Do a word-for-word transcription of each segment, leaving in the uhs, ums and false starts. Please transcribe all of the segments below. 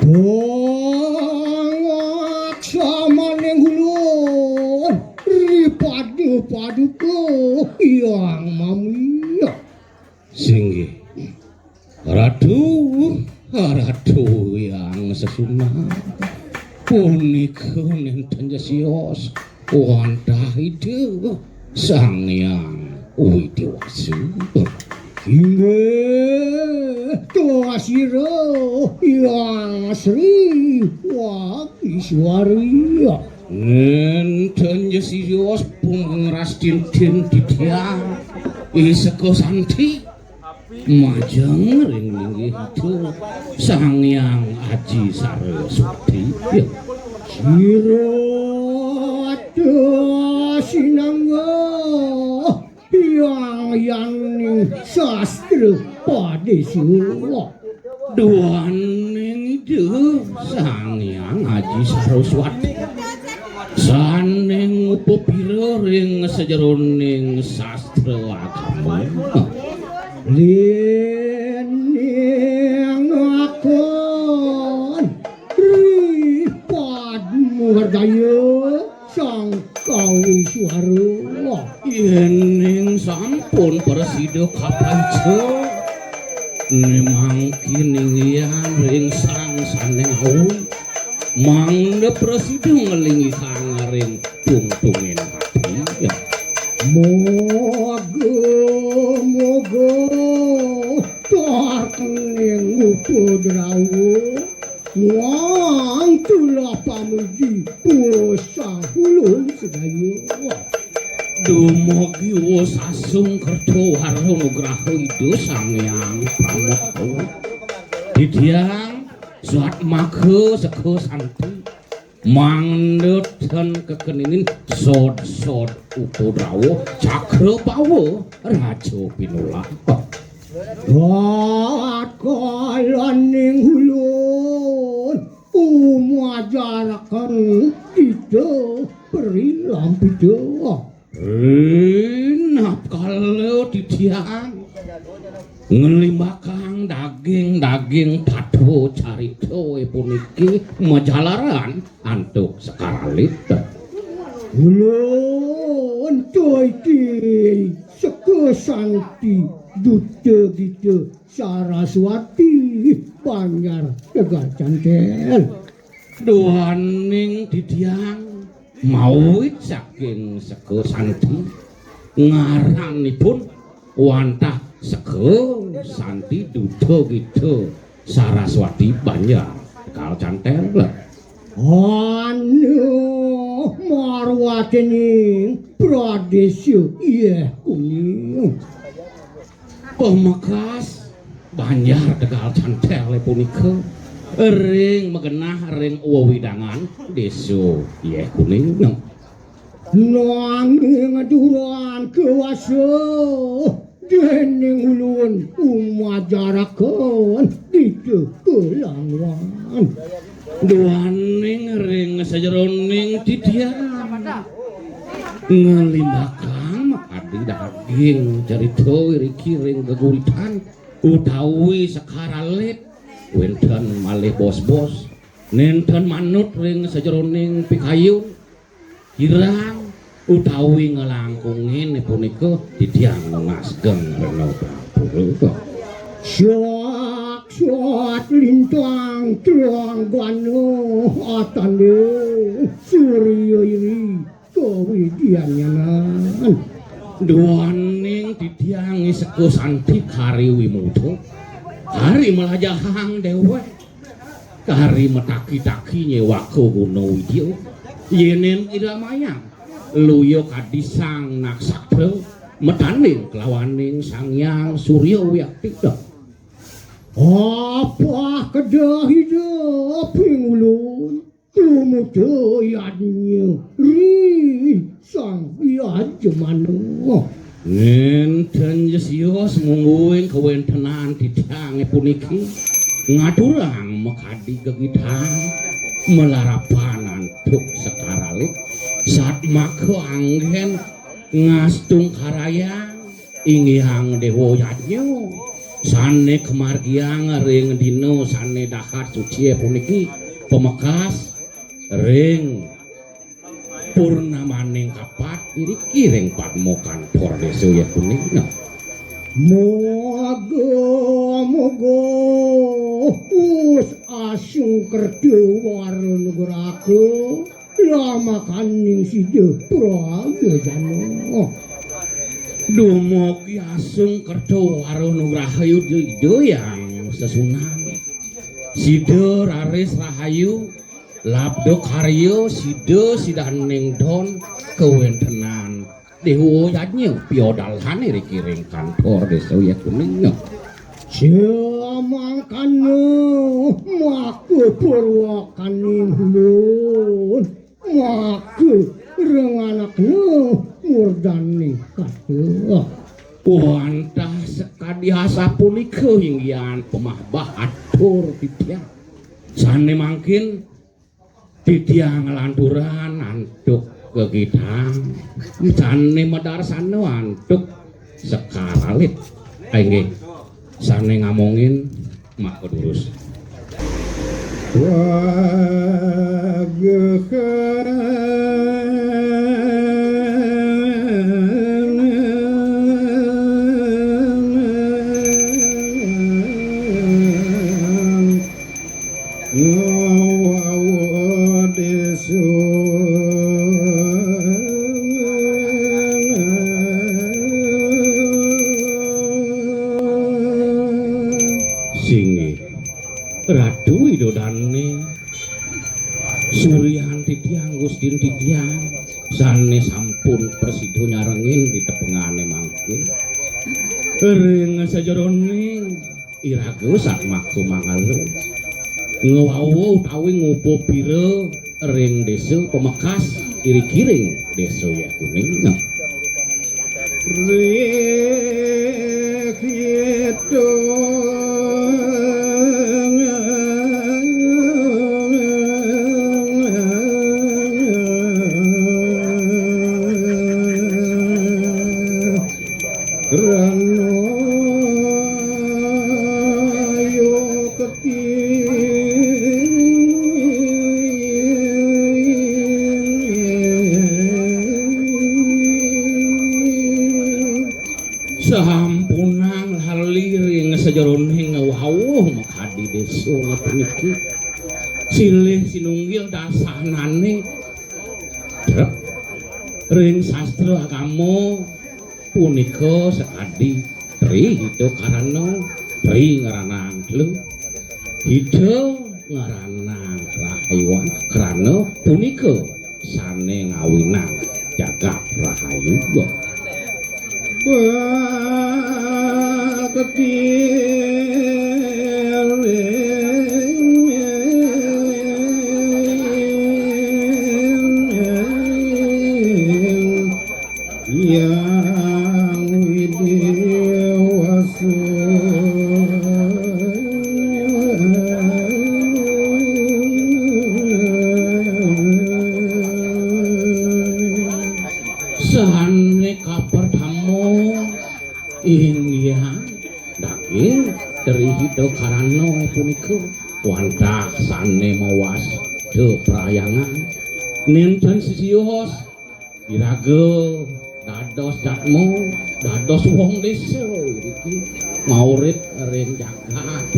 Wong samaning ulun, ripada paduka yang mamiya. Singgih. Ratu, Ratu yang sesunan. Punika nenten jesios wantah Ida Sang Hyang Widi Wasa. Inggih, tuasira Hyang Sri Wagiswari. Nenten jesios pungras tintin titiang. Iseka santi. Majeng ring linggih Ida Sang Hyang Aji Saraswati. Sira sinangga hyang yaning sastra padésa. Duaning Ida Sang Hyang Aji Saraswati. Sané ngupapira ring sajeroning sastra agama. Lining akon Ri Padmurgaya Sang Kawiswara. Yéning sampun prasida kapaica, né mangkin inggihan ring sang sané ngawi, mangda prasida nglinggihang ring tungtunging ati. Moga, moga, takening upadrawa, muang tulah pamuji pusa ulun sedaya. Dumugi wasasung kerta wara nugraha Ida Sang Hyang Pramukta. Titiang satmaka seka santi. Mangda ten kekeninin sod-sod upadrawa Cakrabawa Raja Pinulak. Kalaning ulun umajaraken kita prilampita. Rinapkala titiang nglimbakang daging-daging tatwa carita puniki majalaran antuk sekar alit. Ulun tuiti seka santi duta gita Saraswati Banjar Tegal Cantel. Duaning titiang mawit saking seka santi ngaranipun wantah seka santi duta gita Saraswati Banjar Tegal Cantel. Anu marwatining pradésa Yéh Kuning. Pamekas Banjar Tegal Cantel punika ring magenah ring wewidangan Désa Yéh Kuning. Nanging duran kewasa déning ulun umajaraken kita kelangwan. Duaning ring sajeroning titiang nglimbakang makadi daging carita iriki ring geguritan utawi sekar alit, wénten malih bos-bos, nénten manut ring sajeroning pikayun, kirang utawi nglangkungin punika titiang nunas geng rena prapura. Syak-syak lintang tranggana atanding surya iri kawidyanyanan. Duaning titiang iseka santi kari wimuda, kari malajahang déwék, kari mataki-taki nyéwaka guna widya. Yéning iramayang luya kadi sang naksatra matanding kelawaning Sang Hyang Surya Wiakti. Apah kedah idep ing ulun, tumuda yadnya ri sang yajamana. Nénten jesios mungguing kawéntenan titiangé puniki ngaturang makadi gegitang malarapan antuk sekar alit, satmaka anggén ngastungkarayang inggiang déwa yadnya. Sane kamargiang ring dina sane dahat suci puniki, pamekas ring purnamaning kapat iriki ring padma kantor desa ya kuning. Nah, moga, moga Us Asung Kerta Wara Nugraka lamakaning sida prayojana. Dumugi Asung Kerta Wara Nugraha Ida Hyang Sesunan. Sida raris rahayu, labda karya sida sidaning don kawentenan Dewa Yadnya piodalhan iriki ring kantor desa ya kuning. Samangkana maka purwakaning ulun, maka renganakna murdani kata. Wantah sakadi asapunika inggihan pamahbah atur titiang. Sane mangkin titiang nglanturang antuk gegitang, sane madarsana antuk sekar alit. Inggih, sane ngamongin maka durus. Singgih, Ratu Ida Dane, suryan titiang, gustin titiang, sane sampun prasida nyarengin ritepengane mangkin. Ring sajeroning iraga satmaka mangala, ngwawa utawi ngupapira ring desa pamekas iriki ring desa ya kuning. Rikhitung Krana yukti. Sampunang lali ring sajeroning wawuh makadi desa puniki. Silih sinunggil dasanane trep ring sastra agama punika sakadi Tri Hita Karana, Tri Ngranang Telu, Hita Ngranang Rahayuan, krana punika sane ngawinang jagat rahayu. Bakti Hyang Widi Wasa. Sane kapertama inggih daging Tri Hita Karana punika wantah sane mawasta prayangan. Nenten sisios iraga dados jadma, dados wong desa iriki, maurip ring jagat.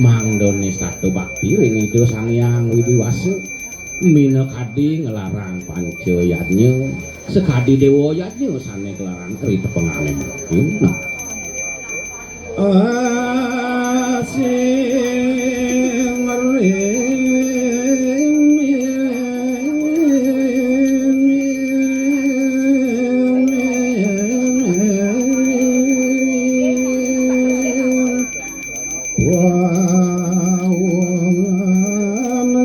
Mangdane satu bakti ring Ida Sang Hyang Widi Wasa, minakadi nglarang panca yadnya, sakadi dewa yadnya sane klarang ritepengane mangkin. Nah. Asing ring wawongan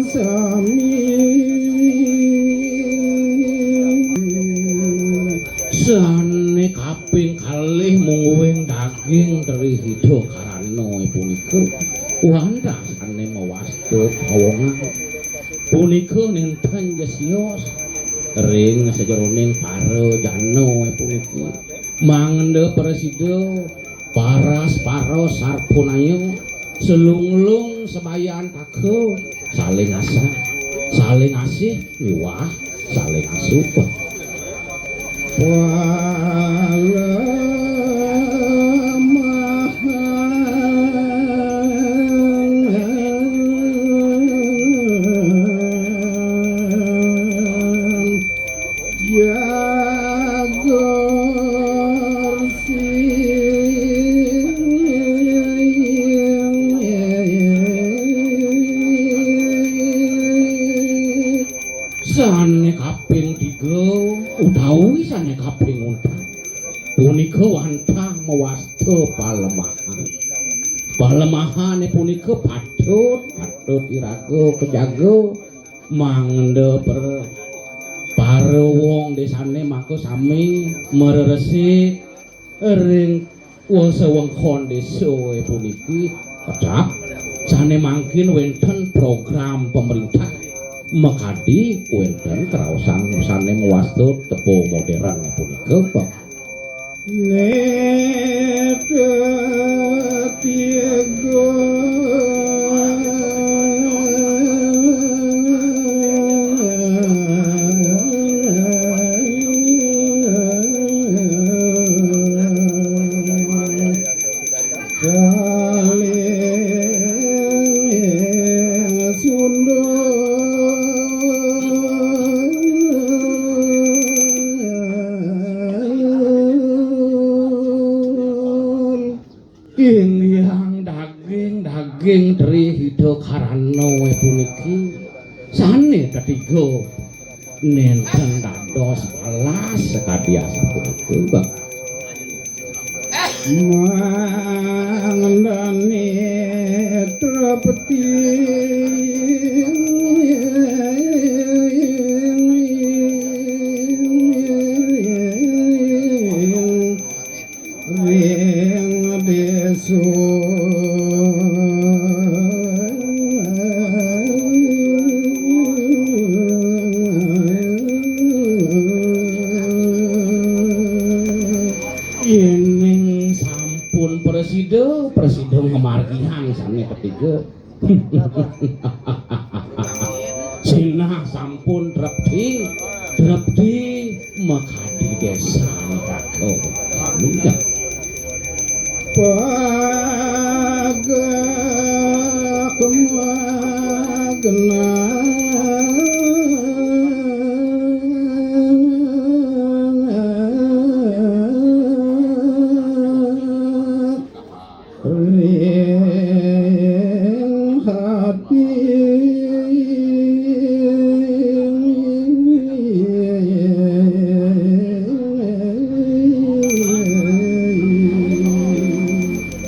sami. Sane kaping kalih mungguing daging Tri Hita Karana punika wantah sane mawasta pawongan. Punika nenten jesios ring sajeroning para jana punika. Mangda prasida Paras paros sarpunaya, selunglung sebayan taka, saling asah, saling asih miwah saling asuh. Palemahan jagar sing. Sane kaping tiga utawi sane kaping untat punika wantah mawasta palemahan. Palemahane punika patut, patut iraga kajaga, mangda per-, para wong desane maka sami mareresik ring wewengkon desa puniki, kecap sane mangkin wenten program pemerintah makadi wenten kraosan sane mawasta tepung modern punika. Neta tiga. Saling sundul. Ing hyang daging, daging Tri Hita Karana puniki sane tetiga nenten dados balas sakadi asapunika. Mangdane trepeti ring desa. Yening sampun prasida, prasida ngamargiang sane ketiga. Sinah sampun trepti, trepti makadi desa ngraka. Sami. Pagak magenang ring hati.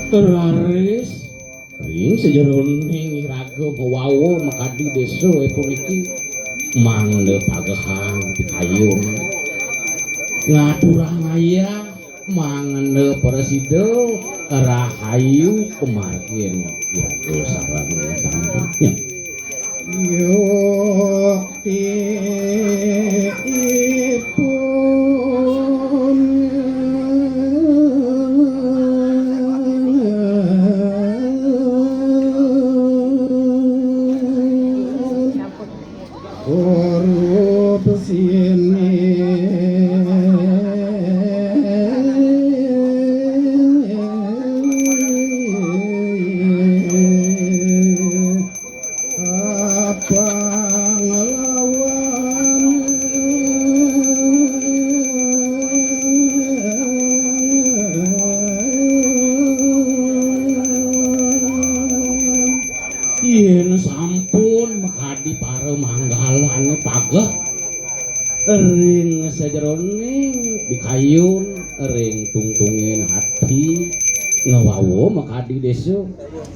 Raris ring sajeroning iraga mawawa makadi desa puniki mangda pagehang pikayun ngaturang ayah mangda prasida rahayu pamargin iraga sareng sami. Yukti ipun korupsine. Apa ngelawan? Yen sampun makadi para manggalane pageh ring sajeroning bikayun, ring tungtungin ati, ngawawa makadi desa,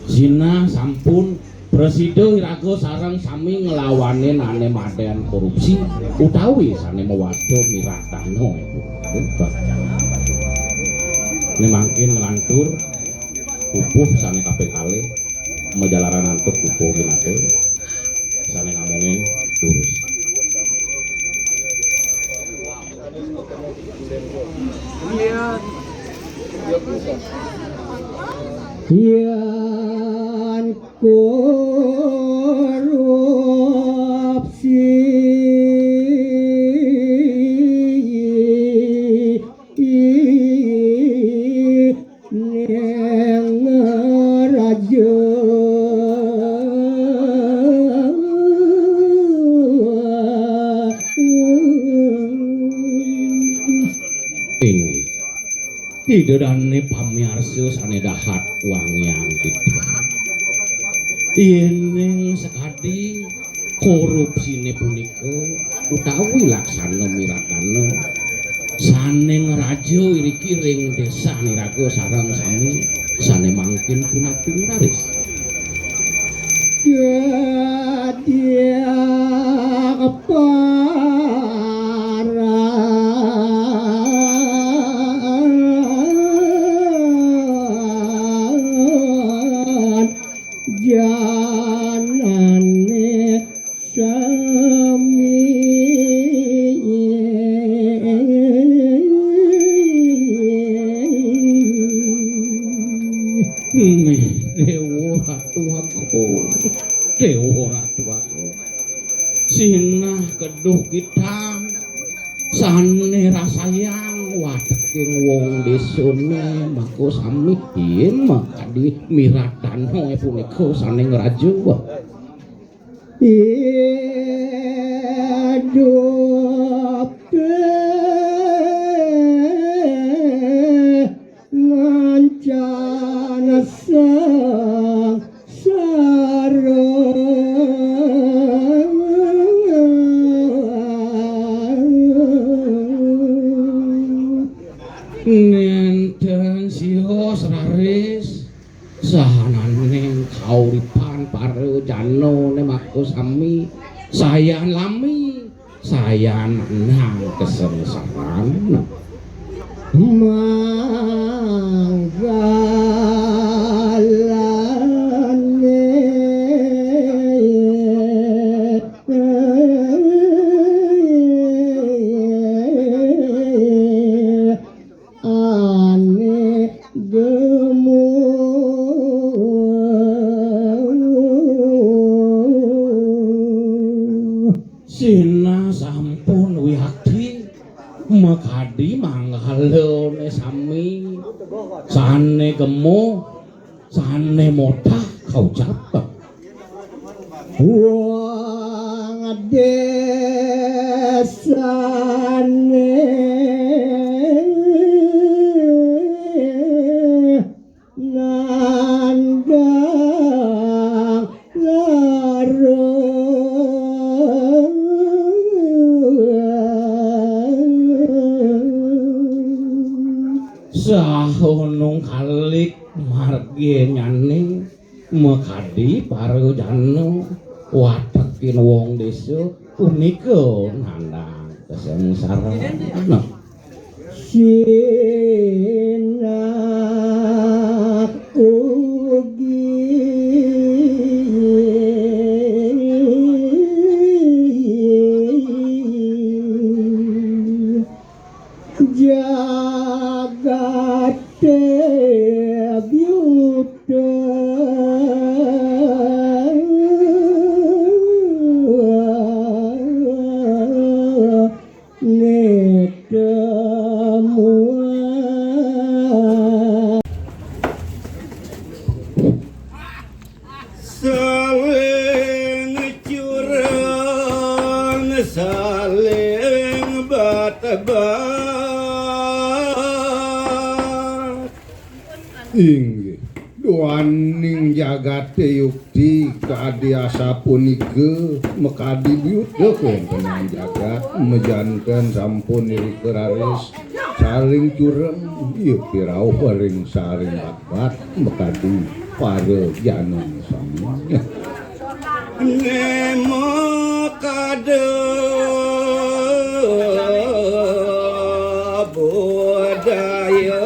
sinah sampun prasida iraga sareng sami nglawanin ane madan korupsi utawi sane mawasta mirat dana. Ne mangkin nglantur pupuh sane kaping kalih, majalaran antuk pupuh winata. Sane ngamongin durus. Iya. Yén korupsi ning raja. Inggih. Ida dané pamiarsa sané dahat wangiang titah. Yéning sakadi korupsiné punika utawi laksana miratana sané ngraja iriki ring désa niraga sareng sami sané mangkin punapi raris. Gadiah paran janané sami. Nih, Déwa Ratu Agung. Déwa Ratu Agung. Sinah keduh kitang sané rasayang wateking wong désané maka sami yen makadi miratana punika sané ngraja. Idup ngancan sangsara. Nénten sios raris sahananing kauripan para janané maka sami sayan lami. Sayan nang kasengsaran. Manggalané ané gemu. Sinah sampun wiakti makadi manggalané sami sané gemuh, sané motah kaucap. Wong désané nandang lara. Saha nung kalik marginyané makadi para jana watekin wong désa punika nandang kasengsaran. Sinah ugi jagaté biuta. Nitemuang. Saling curang, saling batebat. Inggih, duaning jagaté yukti kadi asapunika makadi biuta kawéntenan jagat, majanten sampun irika raris saring cureng, yukti rauh ring saring batbat makadi para jana sami. Nemo kada budaya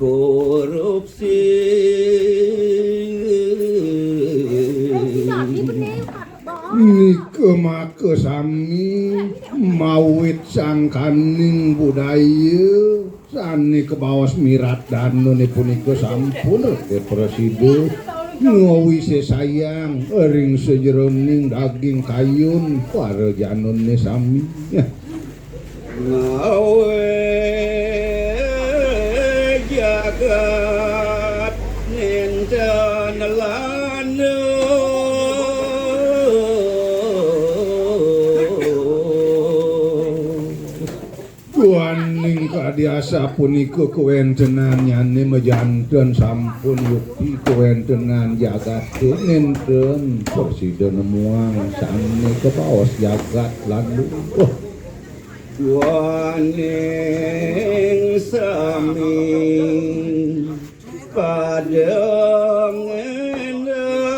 korupsi. Nika maka sami mawit sangkaning budaya Sané kabaos mirat danune punika sampun reké prasida ngawisé sayang ring sajeroning daging kayun para januné sami. Ngawi jagat nénten lana. Duaning kadi asapunika kawéntenannyané majanten sampun yukti kawéntenan jagaté nénten prasida nemuang sané kabaos jagat lan luh. Duaning sami padeng endah.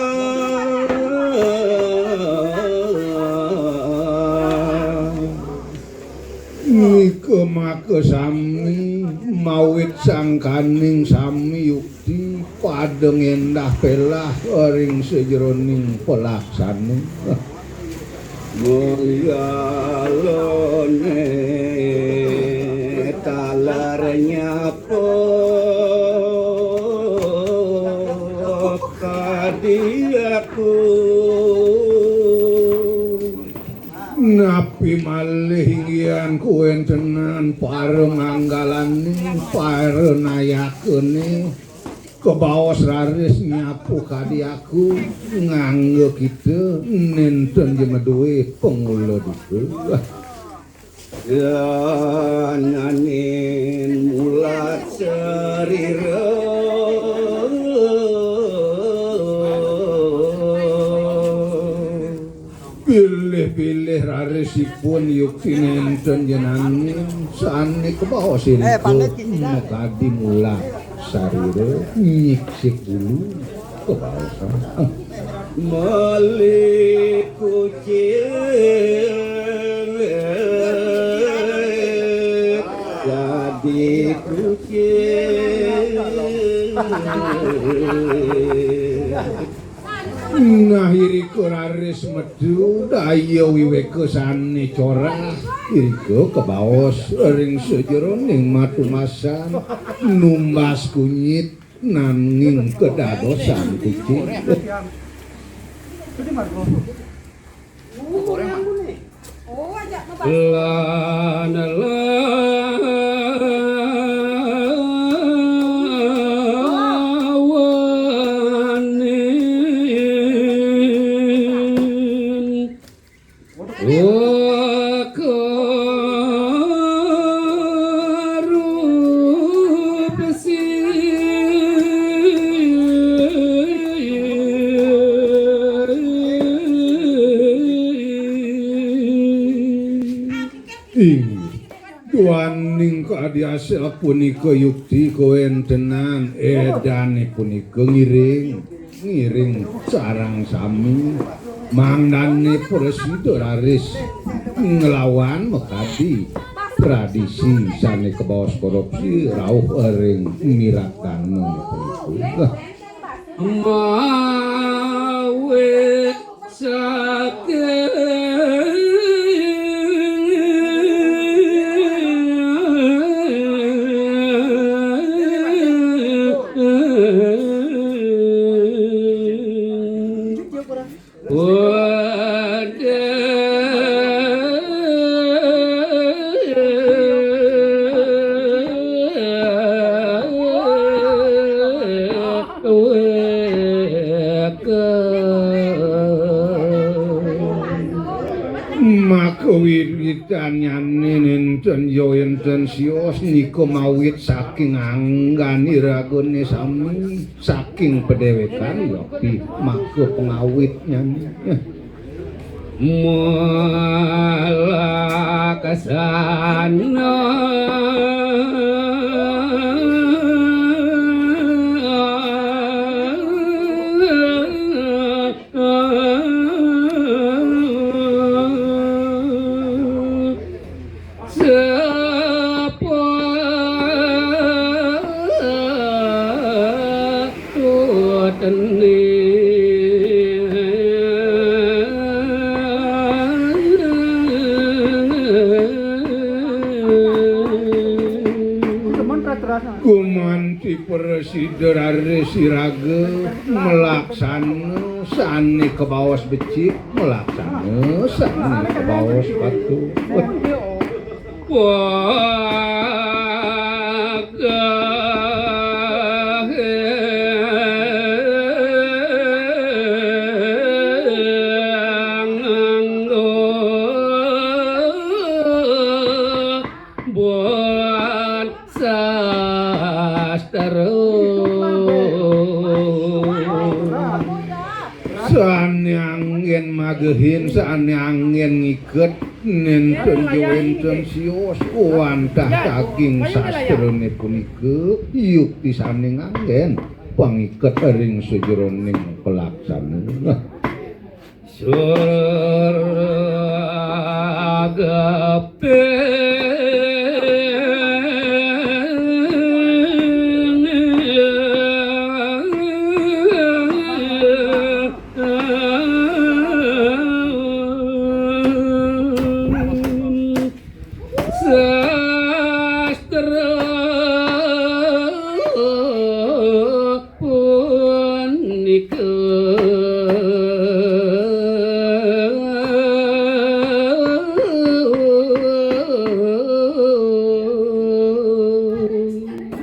Nika maka sami mawit sangkaning sami yukti padeng endah pelah ring sajeroning pelaksana. Manggalane talar nyapa kadi aku. Napi malih inggihan kawéntenan para manggalané, para nayakané, kabaos raris nyapu kadi aku, ngangga kita nénten ja madué pangula duka. Dananing mulat sarira. Pilih-pilih rarisipun yukti nénten jenengan sané kabaos irika makadi mulat sarira nyiksik bulu. Meli kucing dadi kucing. Nah, irika raris metu daya wiwéka sané corah, irika kabaos ring sajeroning matumasan numbas kunyit nanging kedadosan kucing. Lan lawanin Inggih. Duaning kadi asapunika yukti kawéntenan édané punika ngiring, ngiring sareng sami mangdané prasida raris nglawan makadi tradisi sané kabaos korupsi rauh ring mirat dana punika. Mawit saking Maka wiwitannyané nénten ya énten sios nika mawit saking anggan iragané sami, saking padéwékan ya pi maka pangawitnyané. Malaksana. Gumanti prasida raris iraga malaksana sané kabaos becik, malaksana sané kabaos patuh. Buat sastra. Sané anggén magehin, sané anggén ngiket, nénten ja wénten sios, wantah daging sastrané punika, yukti sané nganggén pangiket ring sajeroning pelaksana. Surgaping sastra punika.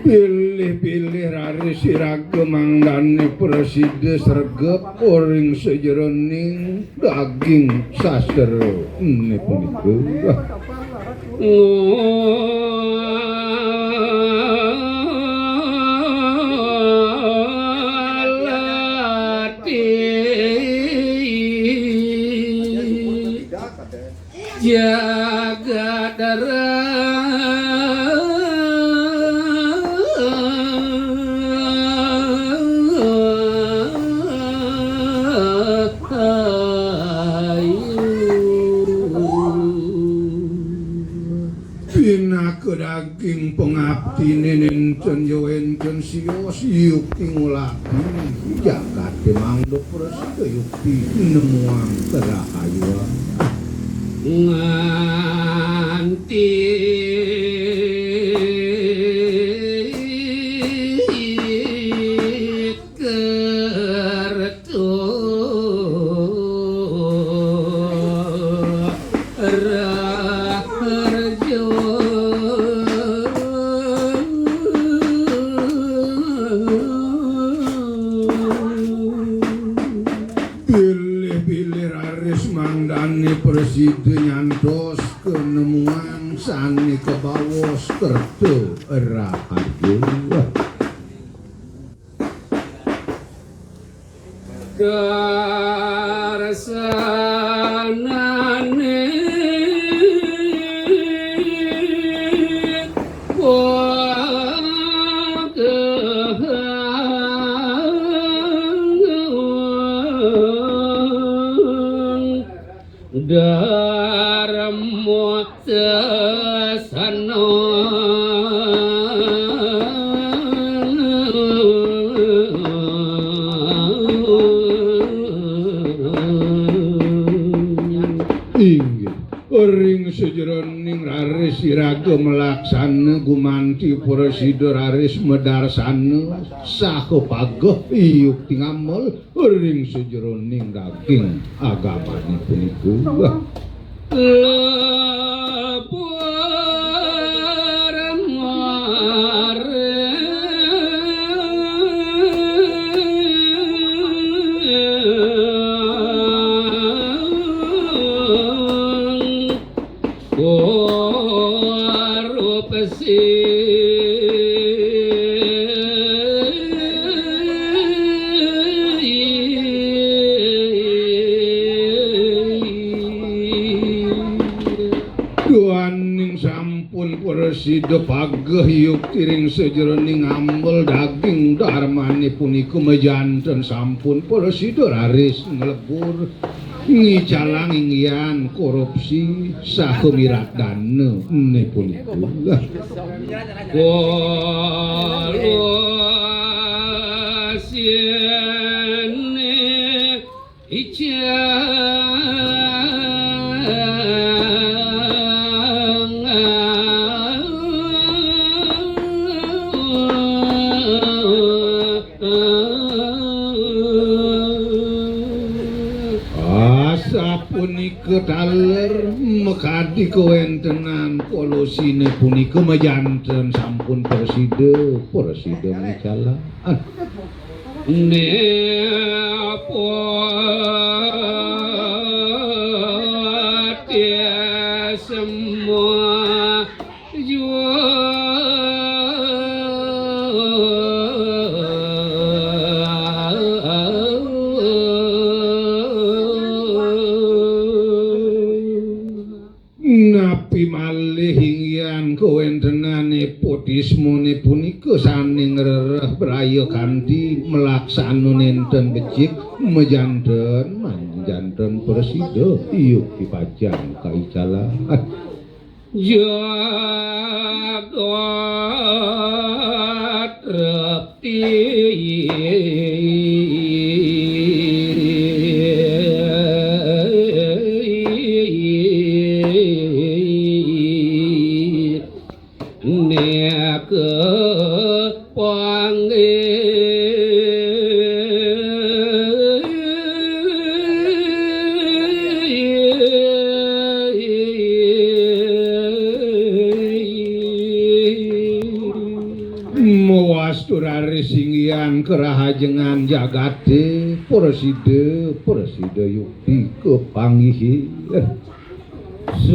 Pilih-pilih raris iraga mangdané prasida sregep ring sajeroning daging sastrané punika. Ngalati jagat raya. Pinaka daging pangaptiné nénten ja wénten sios, yukti ngulati jagaté mangda prasida, yukti nemuang karahayuan. Nganti kerta raharja. Bilih-bilih raris mangdané prasida nyantos kanemuan sané kabaos kerta raharja. Karsanané Dharma sasana. Inggih. Ring sajeroning raris iraga malaksana gumanti prasida raris madarsana saha pageh yukti ngamel ring sajeroning daging agamané punika. Wah. Lebur maring korupsi. Duaning sampun prasida pageh yukti ring sajeroning ambel daging dharmané punika, majanten sampun prasida raris nglebur ngicalang inggihan korupsi saha mirat dana né punika. Lah. Korupsiné icang. Punika taler makadi kawéntenan kolusine punika majanten sampun prasida, prasida micalan. Nepotya semua jua. Napi malih inggihan kawéntenan nepotismone punika sane ngrereh braya kanti malaksana nenten becik majanten manjanten prasida yukti pacang kaicalan. Jagat Repti. Neka panggih. Mawastu raris inggihan karahajengan jagate, prasida, prasida yukti kapanggihe. Saling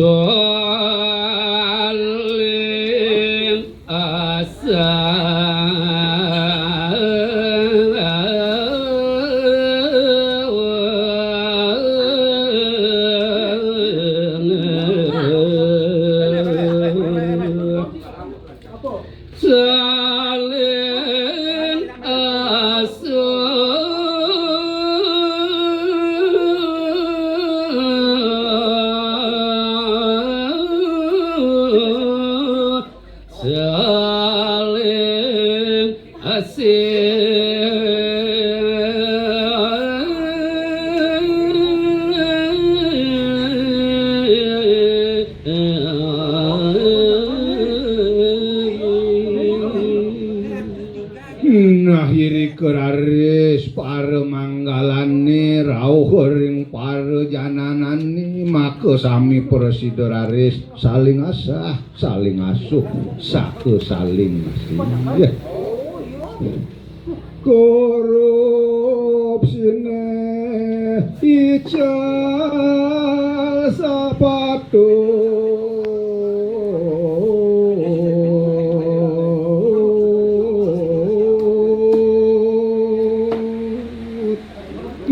asa. Saling asa. Saling asih. Nah, irika raris paramanggalane rauh ring parajananane, maka sami prasida raris saling asah, saling asuh, saka saling asih. Korupsine ical sapatut.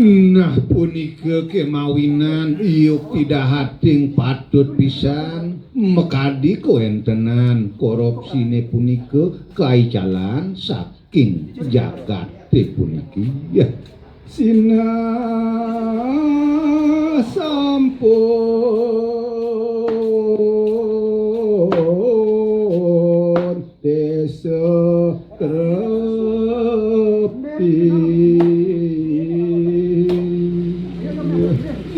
Nah, punika kemawinan yukti dahating patut pisan makadi kawéntenan korupsine punika kaicalan saking jagate puniki. Ya. Sinah sampun desa Trepti.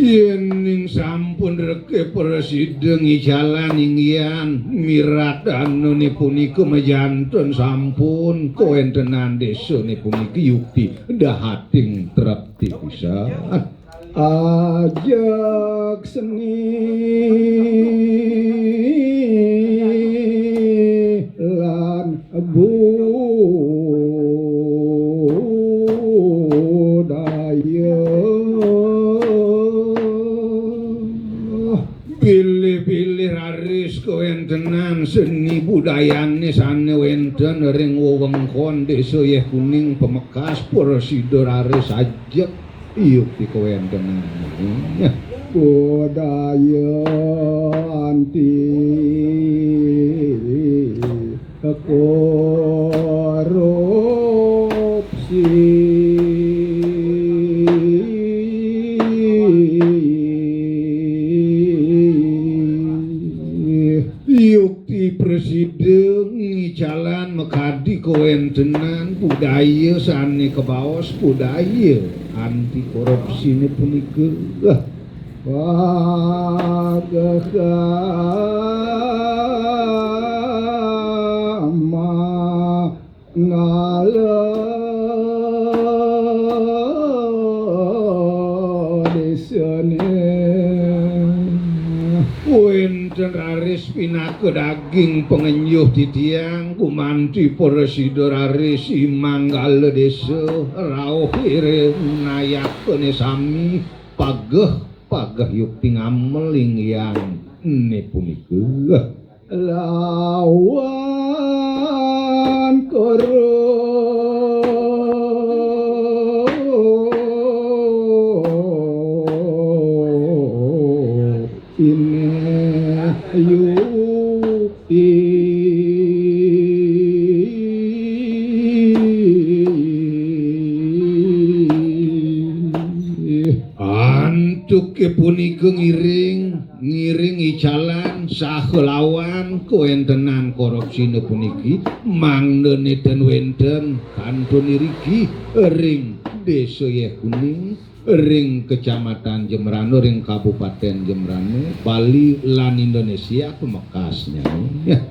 Yening sampun reke prasida ngicalan inggihan mirat danune punika majanten sampun kawéntenan desane puniki yukti dahating trepti pisan. Ajak seni lan budaya. Pilih-pilih raris kawéntenan seni budayane sane wénten ring wewengkon Desa Yeh Kuning Pamekas, prasida raris ajek yukti kawéntenan. Budaya anti korupsi. Yukti prasida ngicalan makadi kawéntenan budaya sane kabaos budaya anti korupsine punika. Wah. Pagahama ngala desane. Raris pinaka daging pangenjuh titiang, gumanti prasida raris i manggala desa, rauh iring nayakane sami, pageh, pageh yukti ngamel inggih ne punika. Lawan karo Ineh yukti. Antuke punika ngiring, ngiring icalan saha lawan kawentenan korupsine puniki, mangdane ten wenten kantun iriki ring Desa Yeh Kuning, ring Kecamatan Jembrana, ring Kabupaten Jembrana, Bali lan Indonesia pamekasnya. Ya.